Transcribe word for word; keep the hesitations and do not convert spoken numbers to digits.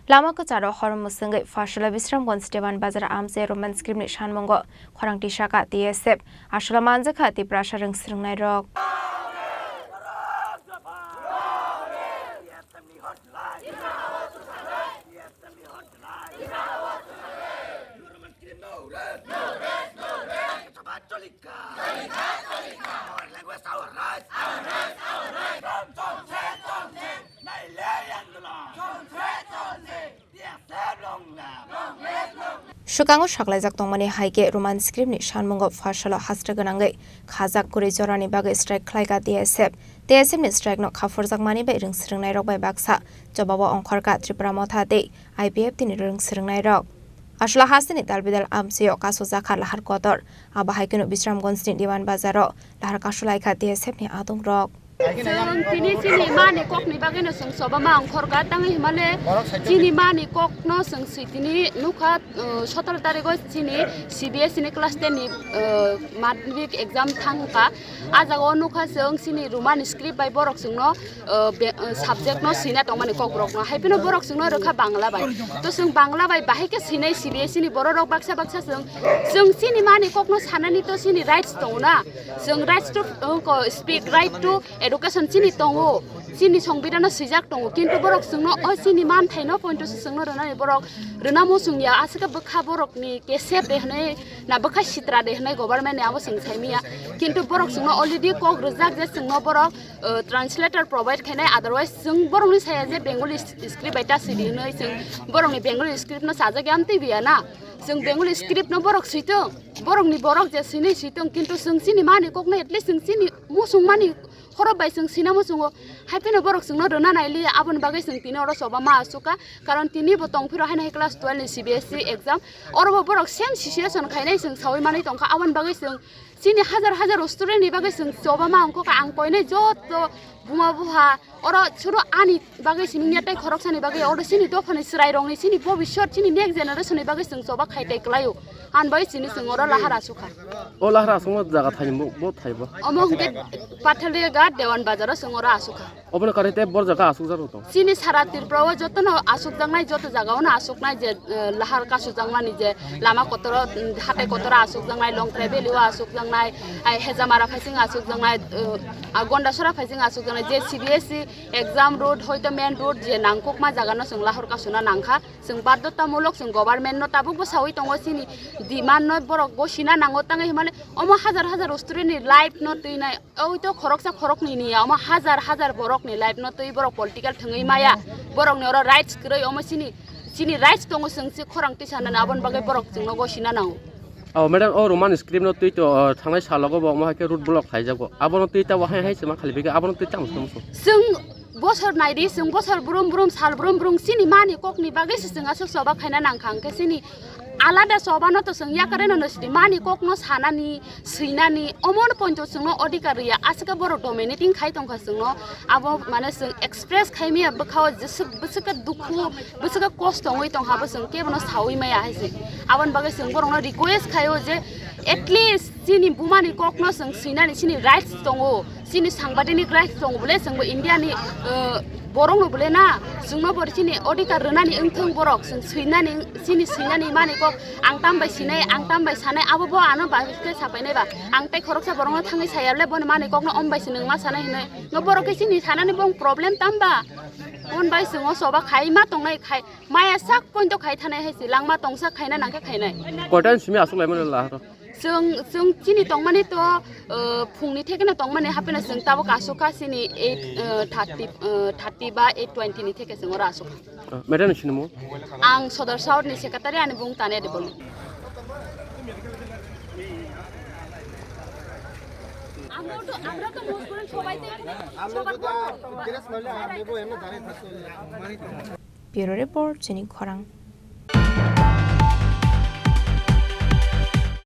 Lama kwcharo hor mwswngwi Pharsala Bisramganj Dewan Bazar amchai Roman script ni sanmungo khorang tisaka T S F, aswla manjakha Tiprasa rwng swrwngnairok. Swkango saklaijak tongmani hai khe Roman script ni sanmungo Pharsalo hasra gwnangwi khajak kwrwi jorani bagwi strike khlaikha T S F. T S F ni strike no khapurjakmani bai rwng swrwngnairok bai baksa chobao ongkhorkha Tripura Motha tei I P F T ni rwng swrwngnairok. Aswla hasteni dalbidal amchaio kasojakha lahar kotor. Abo hai kheno Bisramganj ni Diwan Bazaro lahar kasolaikha T S F ni adongrok. Chwng tini chini mani kokni bagwino chwng choba ma ongkhorkha, tangwi hwnmale chini mani kokno chwng swi tini nukha, uh, sotoro tarigo chini C B S E ni class ten ni, uh, madhyamik exam thangkha. A jagao nukha chwng chini Roman script bai borok chwngno, uh, be-, uh, subject no swina tongmani kokborokno. Hai phano borok chwngno rwkha Bangla bai. To chwng Bangla bai bahai khe swinai C B S E ni bororok baksa baksa chwng, chwng chini mani kokno sanani to chini rights tongo na. Chwng rights to, uh, ko speak, right to education chini tongo. Chini songbidano swijak tongo. Kintu borok chwngno o chini manthaino pointo se chwngno rwnani borok rwna muchung ya. Aswkhe bwkha borokni kesep de hwnwi na bwkha sitra de hwnwi government ni abo chwng saimanya. Kintu borok chwngno already kok rwjak je chwngno borok, uh, translator provide khainai, otherwise chwng borokni saya je Bengali s-, script bai ta sidi hwnwi chwng borokni Bengali script no sajak ya amtwi biya na. Chwng Bengali script no borok switwng, borokni borok je swinwi switwng, kintu chwng chini mani kokno at least chwng chini muchung mani horop bai chwng swina muchungo. Hai phano borok chwngno rwna nailiya, aboni bagwi chwng tini oro choba ma asukha. Karon tini bo tongphiro haino hai class twelve ni C B S E exam. Oro bo borok same situation khainai chwng sawi manwi tongkha. Aboni bagwi chwng chini hajar hajar student ni bagwi chwng choba ma ongkha. Ang koinai joto buma buha oro chwngno ani bagwi simi ya tei khoroksani bagwi oro chini dophani chwrairokni chini bobiswt chini next generation ni bagwi chwng choba khai tei kwlaio. Ani bagwi chini chwng oro lahar asukha. O lahar asukma jaga thani bo, bo thai bo. Omo hwnkhe Pathalia Ghat Dewan Bazar o chwng oro asukha. Obono karwi tei bor jaga asukjak rok tong. Chini sara Tripura o jotono asukjaknai, joto jaga o no asuknai je, eh, lahar kasujakmani je lama kotoro, mm, hatai kotoro asukjaknai, Longtrai Valley o asukjaknai, ai Hejamara phaising asukjaknai, eh, a Gondasora phaising asukjaknai je C B S E exam road hoito main road je nangkukma jaga no chwng lahar kasuna nangkha. Chwng baddotamulok chwng government no tabukbo sawi tongo, chini demand no borok gosina nango, tangwi hwnmale omo hajar hajar student ni life no twinai, oito khoroksa khoroknwi ni ya, omo hajar hajar borok ni life no twi borok political thwngwi maya, borok ni oro rights kwrwi, omo chini, chini rights tongo, chwng se khorang tisa nani, aboni bagwi borok chwngno gosina nango. Oh, madam, oh, Roman script no twi to, oh, thangnai salogo bo omo hai khe road block khlaijago, abono twi ta bo hai hai se ma khali bikhe, abono twi tamo tamo. Chwng bosor naidi, chwng bosor brum brum, sal brum brum, chini mani kokni bagwi se chwng aswk choba khaina nangkha, hwnkhe chini alada choba no to chwng yakareno no sidi, mani kokno sanani, swinani, omono pointo chwngno odhikar rwya, aswkhe borok dominating khai tongkha chwngno, abo mane chwng express khaimaya bwkhao jeswk, bwswkhe dukhu, bwswkhe kosto wngwi tongkha, bo chwng kebono sawi maya hai se. Aboni bagwi chwng borokno request khaio je at least chini bumani kokno chwng swinani chini rights tongo. Chini sangbaidini rights tongo bole, chwngbo India ni, eh, borok no bole na, chwngno bo chini odhikar rwnani wngthong borok, chwng swinani, chini swinani mani kok ang tam bai sinai, ang tam bai sanai, abo bo ano bai khe sapainai ba, ang tei khoroksa borok no thangwi saya le boni mani kok no om bai se nwng ma sanai hinwi, no borok khe chini sanani bong problem tam ba, bon bai chwng o choba khai ma tongnai khai, maya sak point o khai thanai hai se, langma tongsa khaina nang khe khainai. Koitan simi aswk lai mano la? Chwng, chwng chini tongmani to, uh, phungni thekeno tongmani hapheno chwng tabuk asukha chini eight, uh, thirty, uh, thirty ba eight twenty ni theke chwng oro asukha. Uh, madam ni sinimo? Ang Sodor South ni secretary, ani bung Tania Debbarma. Bureau report, Chini Khorang.